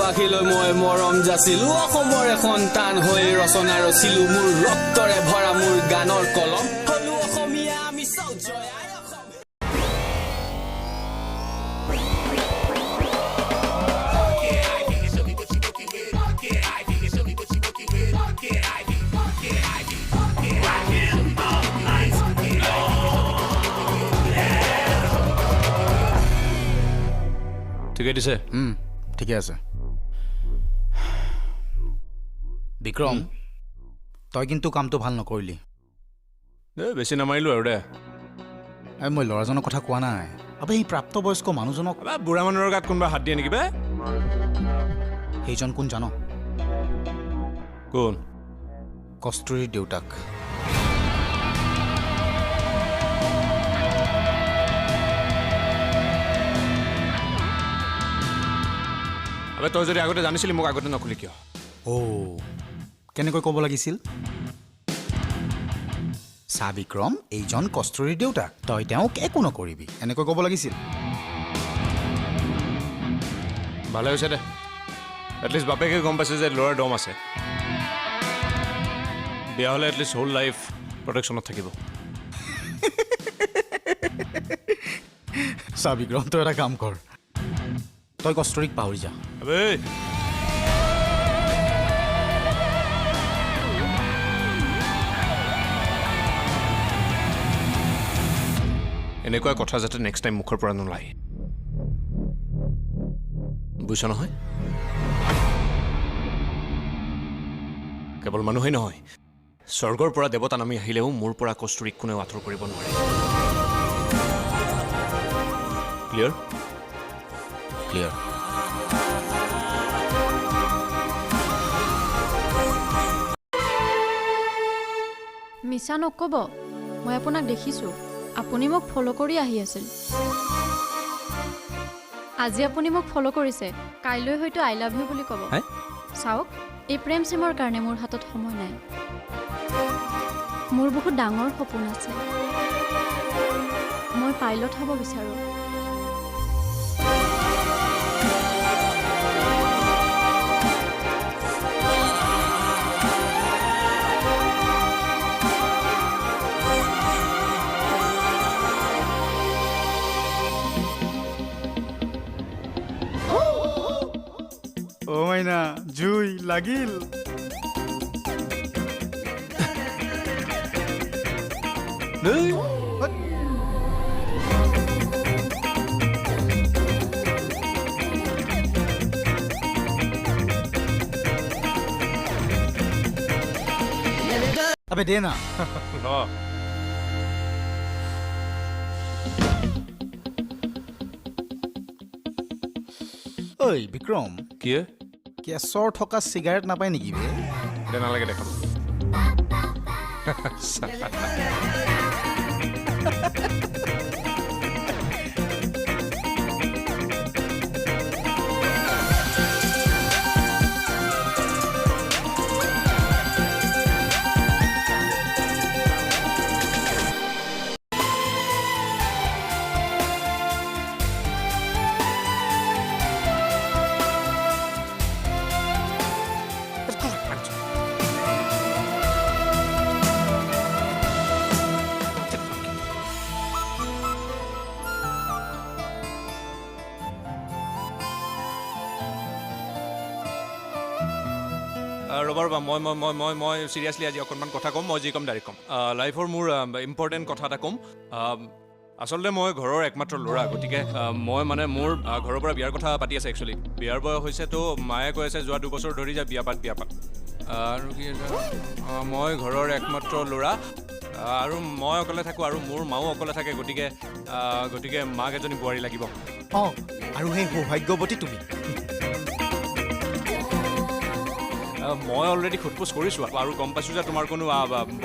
অসমবাসীলৈ মই মৰম যাচিলো। অসমৰে সন্তান হৈ ৰচনা ৰচিলো, মোৰ ৰক্তৰে ভৰা মোৰ গানৰ কলম। হলো অসমীয়া আমি চাওঁ জয় আই অসম। ঠিকে দিছে। ঠিকে আছে। বিক্ৰম, তই কিন্তু কামটো ভাল নকৰিলি। এই বেছি নামাৰিলোঁ আৰু দে। এই মই ল'ৰাজনৰ কথা কোৱা নাই, আবে এই প্ৰাপ্তবয়স্ক মানুহজনক। আবে বুঢ়া মানুহৰ গাত কোনোবা হাত দিয়ে নেকি বে? সেইজন কোন জান? কোন? কস্তুৰীৰ দেউতাক। আবে তই যদি আগতে জানিছিলি মোক আগতে নকলি কিয়? অ' কেনেকৈ ক'ব লাগিছিল? চা বিক্ৰম, এইজন কস্তুৰীৰ দেউতাক, তই তেওঁক একো নকৰিবি, এনেকৈ ক'ব লাগিছিল। ভালে হৈছে দে, এটলিষ্ট বাপেকে গম পাইছে যে ল'ৰাৰ দম আছে। বিয়া হ'লে এটলিষ্ট হোল লাইফ প্ৰটেকশ্যনত থাকিব। চা বিক্ৰম, তই এটা কাম কৰ, তই কস্তুৰীক পাহৰি যা। আবে এনেকুৱা কথা যাতে নেক্সট টাইম মুখৰ পৰা নোলায়, বুজিছ নহয়? কেৱল মানুহেই নহয়, স্বৰ্গৰ পৰা দেৱতা নামি আহিলেও মোৰ পৰা কস্তুৰীক কোনেও আঁতৰ কৰিব নোৱাৰে। ক্লিয়াৰ? ক্লিয়াৰ। মিছা নক'ব, মই আপোনাক দেখিছোঁ। আপুনি মোক ফ'ল' কৰি আহি আছিল। আজি আপুনি মোক ফ'ল' কৰিছে, কাইলৈ হয়তো I love you বুলি ক'ব। হে? চাওক, এই প্ৰেম চেমৰ কাৰণে মোৰ হাতত সময় নাই। মোৰ বহুত ডাঙৰ সপোন আছে, মই পাইলট হ'ব বিচাৰোঁ। অ' মাইনা, জুই লাগিল। আবে দে না। ল। ঐ বিক্ৰম, কি? কেছৰ থকা চিগাৰেট নাপায় নেকি বে? দে, নালাগে দেখাব। ৰ'বা ৰ'বা, মই মই মই মই মই চিৰিয়াছলি আজি অকণমান কথা ক'ম। মই যি ক'ম ডাইৰেক্ট ক'ম। লাইফৰ মোৰ ইম্পৰ্টেণ্ট কথা এটা ক'ম। আচলতে মই ঘৰৰ একমাত্ৰ ল'ৰা, গতিকে মই মানে মোৰ ঘৰৰ পৰা বিয়াৰ কথা পাতি আছে। একচুৱেলি বিয়াৰ বয়স হৈছে, তো মায়ে কৈ আছে যোৱা 2 বছৰ ধৰি যে বিয়া পাত, বিয়া পাত। আৰু কি আছে, মই ঘৰৰ একমাত্ৰ ল'ৰা আৰু মই অকলে থাকোঁ আৰু মোৰ মাও অকলে থাকে, গতিকে গতিকে মাক এজনী বোৱাৰী লাগিব। অঁ, আৰু সেই সৌভাগ্যৱতী তুমি। মই অলৰেডি সোধ-পোছ কৰিছোঁ আৰু গম পাইছোঁ যে তোমাৰ কোনো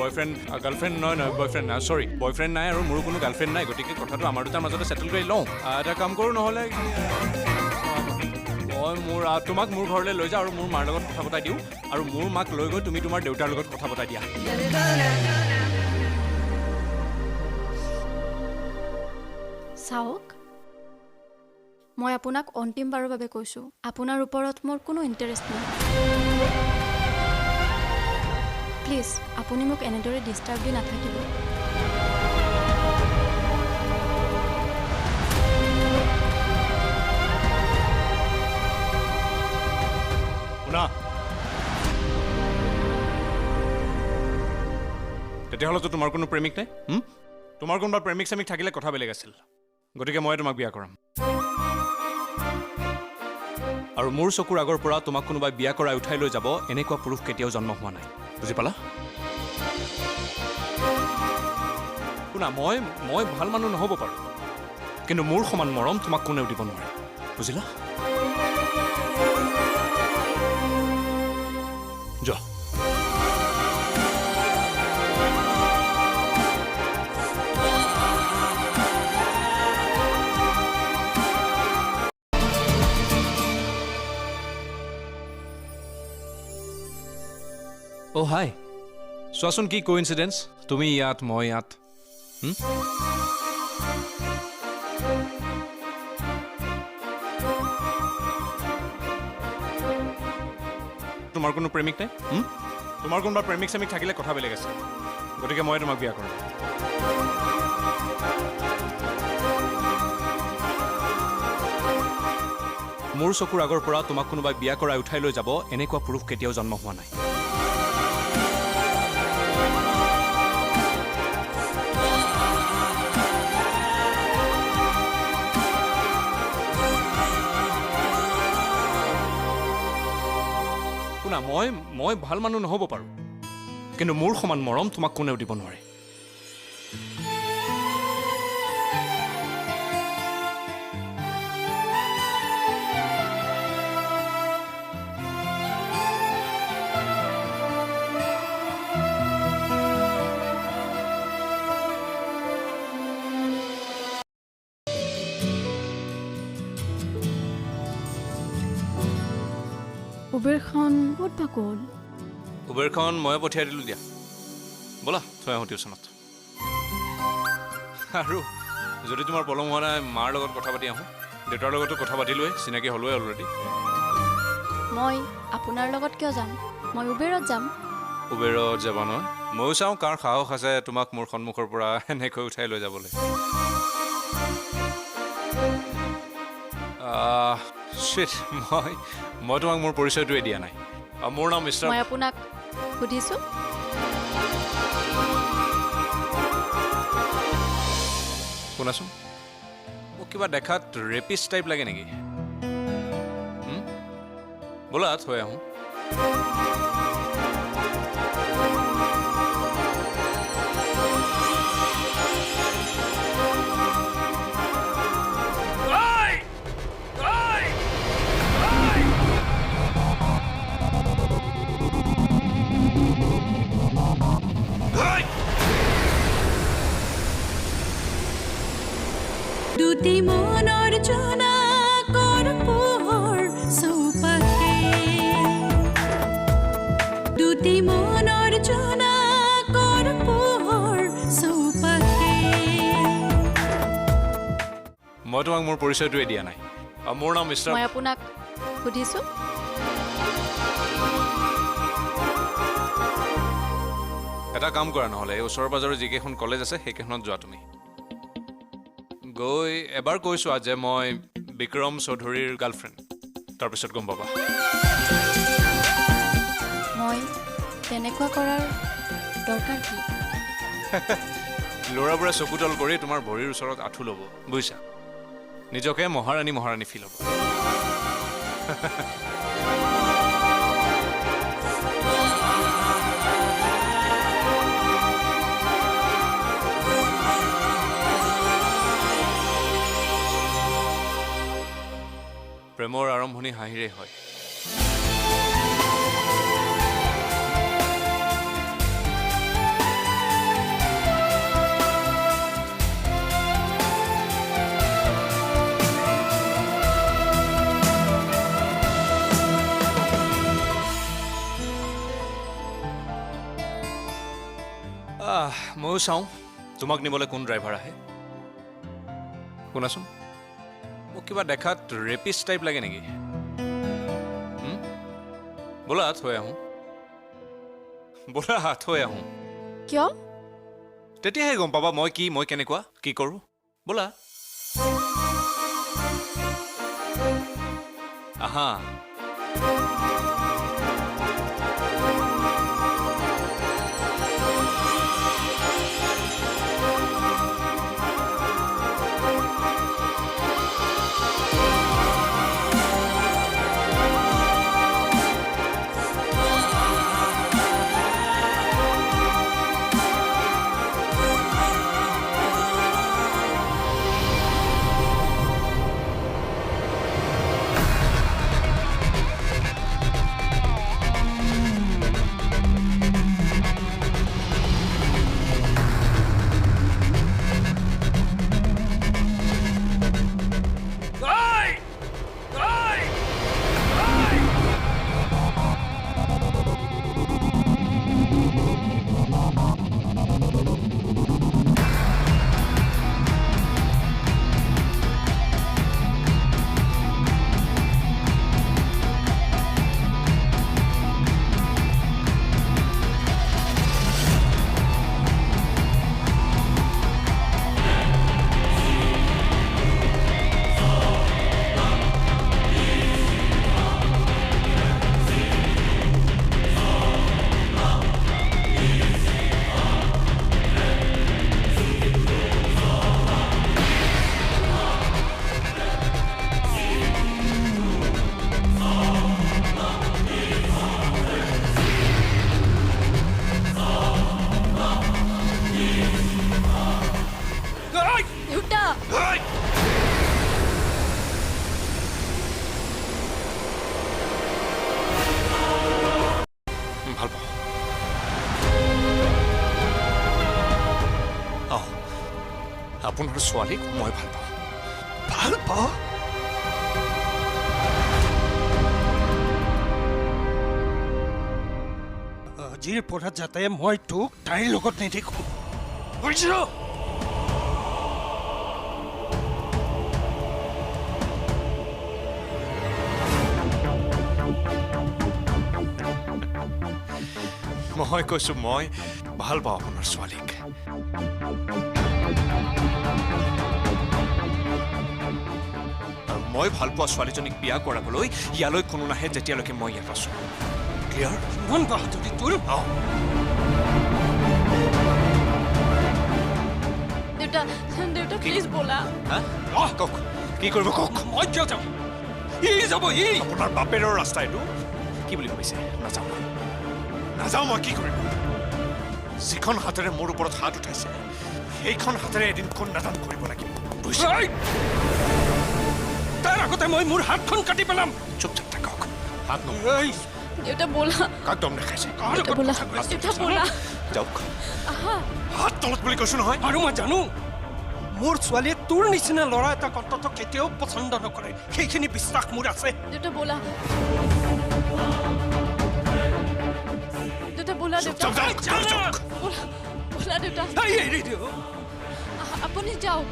বয়ফ্ৰেণ্ড গাৰ্লফ্ৰেণ্ড নহয়, নহয় বয়ফ্ৰেণ্ড, চৰি, বয়ফ্ৰেণ্ড নাই আৰু মোৰো কোনো গাৰ্লফ্ৰেণ্ড নাই, গতিকে কথাটো আমাৰ দুটাৰ মাজতে ছেটেল কৰি লওঁ। এটা কাম কৰোঁ নহ'লে, মই মোৰ তোমাক মোৰ ঘৰলৈ লৈ যাওঁ আৰু মোৰ মাৰ লগত কথা পতাই দিওঁ, আৰু মোৰ মাক লৈ গৈ তুমি তোমাৰ দেউতাৰ লগত কথা পতাই দিয়া। চাওক, মই আপোনাক অন্তিমবাৰৰ বাবে কৈছোঁ, আপোনাৰ ওপৰত মোৰ কোনো ইণ্টাৰেষ্ট নাই। প্লিজ আপুনি মোক এনেদৰে ডিষ্টাৰ্ব দি নাথাকিব। শুনা, তেতিয়াহ'লেতো তোমাৰ কোনো প্ৰেমিক নাই? তোমাৰ কোনোবা প্ৰেমিক চেমিক থাকিলে কথা বেলেগ আছিল। গতিকে মই তোমাক বিয়া কৰাম, আৰু মোৰ চকুৰ আগৰ পৰা তোমাক কোনোবাই বিয়া কৰাই উঠাই লৈ যাব এনেকুৱা পুৰুষ কেতিয়াও জন্ম হোৱা নাই, বুজি পালা? শুনা, মই মই ভাল মানুহ নহ'ব পাৰোঁ, কিন্তু মোৰ সমান মৰম তোমাক কোনেও দিব নোৱাৰে, বুজিলা? যোৱা। অ' হাই, চোৱাচোন কি কোইনচিডেঞ্চ, তুমি ইয়াত মই ইয়াত। তোমাৰ কোনো প্ৰেমিক নাই? তোমাৰ কোনোবা প্ৰেমিক চেমিক থাকিলে কথা বেলেগ আছে। গতিকে মই তোমাক বিয়া কৰাম। মোৰ চকুৰ আগৰ পৰা তোমাক কোনোবাই বিয়া কৰাই উঠাই লৈ যাব এনেকুৱা পুৰুষ কেতিয়াও জন্ম হোৱা নাই। শুনা, মই মই ভাল মানুহ নহ'ব পাৰোঁ, কিন্তু মোৰ সমান মৰম তোমাক কোনেও দিব নোৱাৰে। উবেৰখন ক'ত বা গ'ল? উবেৰখন মই পঠিয়াই দিলোঁ দিয়া, ব'লা থৈ আহোঁ টিউশ্যনত। আৰু যদি তোমাৰ পলম হোৱা নাই, মাৰ লগত কথা পাতি আহোঁ। দেউতাৰ লগতো কথা পাতিলোৱে, চিনাকি হ'লোৱে অলৰেডি। মই আপোনাৰ লগত কিয় যাম? মই উবেৰত যাম। উবেৰত যাবা নহয়? ময়ো চাওঁ কাৰ সাহস আছে তোমাক মোৰ সন্মুখৰ পৰা এনেকৈ উঠাই লৈ যাবলৈ। শ্বিট, মই মই তোমাক মোৰ পৰিচয়টোৱে দিয়া নাই। মোৰ নাম মিষ্টাৰ। মই আপোনাক সুধিছোঁ। শুনাচোন, মোক কিবা দেখাত ৰেপিষ্ট টাইপ লাগে নেকি? ব'লা থৈ আহোঁ। দুটি মনৰ জোনাকৰ পোহৰ চৌপাশে, দুটি মনৰ জোনাকৰ পোহৰ চৌপাশে। মই তোমাক মোৰ পৰিচয়টোৱে দিয়া নাই। মোৰ নাম মিষ্টাৰ। মই আপোনাক সুধিছোঁ। এটা কাম কৰা নহ'লে, এই ওচৰৰ পাজৰৰ যিকেইখন কলেজ আছে সেইকেইখনত যোৱা তুমি। গৈ এবাৰ কৈছোৱা যে মই বিক্ৰম চৌধুৰীৰ গাৰ্লফ্ৰেণ্ড, তাৰপিছত গম পাবা। মই তেনেকুৱা কৰাৰ দৰকাৰ কি? ল'ৰাবোৰে চকুতল কৰি তোমাৰ ভৰিৰ ওচৰত আঁঠু ল'ব, বুজিছা? নিজকে মহাৰাণী মহাৰাণী ফিল হ'ব। প্ৰেমৰ আৰম্ভণি হাঁহিৰে হয়। ময়ো চাওঁ তোমাক নিবলৈ কোন ড্ৰাইভাৰ আহে। শুনাচোন, মোক কিবা দেখাত ৰেপিষ্ট টাইপ লাগে নেকি? বোলা থৈ আহোঁ, বোলা থৈ আহোঁ। কিয়? তেতিয়াহে গম পাবা মই কি, মই কেনেকুৱা, কি কৰোঁ। বোলা। আহা। ভাল পাওঁ। অঁ, আপোনাৰ ছোৱালীক মই ভাল পাওঁ। ভাল পাওঁ? আজিৰ পৰা যাতে মই তোক তাইৰ লগত নেদেখো, বুজিছ? মই কৈছোঁ মই ভাল পাওঁ আপোনাৰ ছোৱালীক। আৰু মই ভাল পোৱা ছোৱালীজনীক বিয়া কৰাবলৈ ইয়ালৈ কোনো নাহে যেতিয়ালৈকে মই ইয়াত আছোঁ। ক্লিয়াৰ? ইমান বাহাদুৰি তোৰ? অঁ। দেউতা, দেউতা প্লিজ ব'লা। হা? অঁ, কওক, কি কৰিব কওক? মই কিয় যাম? ই যাব, ই। আপোনাৰ বাপেৰৰ ৰাস্তা এইটো। কি বুলি ভাবিছে? নাযাওঁ, নাযাওঁ মই। কি কৰিম? যিখন হাতেৰে মোৰ ওপৰত হাত উঠাইছে সেইখন হাতেৰে এদিন কন্যাদান কৰিব লাগিব, বুজিছে? তাৰ আগতে মই মোৰ হাতখন কাটি পেলাম। চুপচাপ থাকক, হাত ন। দেউতা ব'লা। কাক দম দেখাইছে? ব'লা, দেউতা ব'লা। যাওক, হাত তলত বুলি কৈছো নহয়। আৰু মই জানো মোৰ ছোৱালীয়ে তোৰ নিচিনা ল'ৰা এটাক অন্ততঃ কেতিয়াও পচন্দ নকৰে, সেইখিনি বিশ্বাস মোৰ আছে। দেউতা ব'লা, দেউতা ব'লা, দেউতা ব'লা, ব'লা দেউতা। আপুনি যাওক।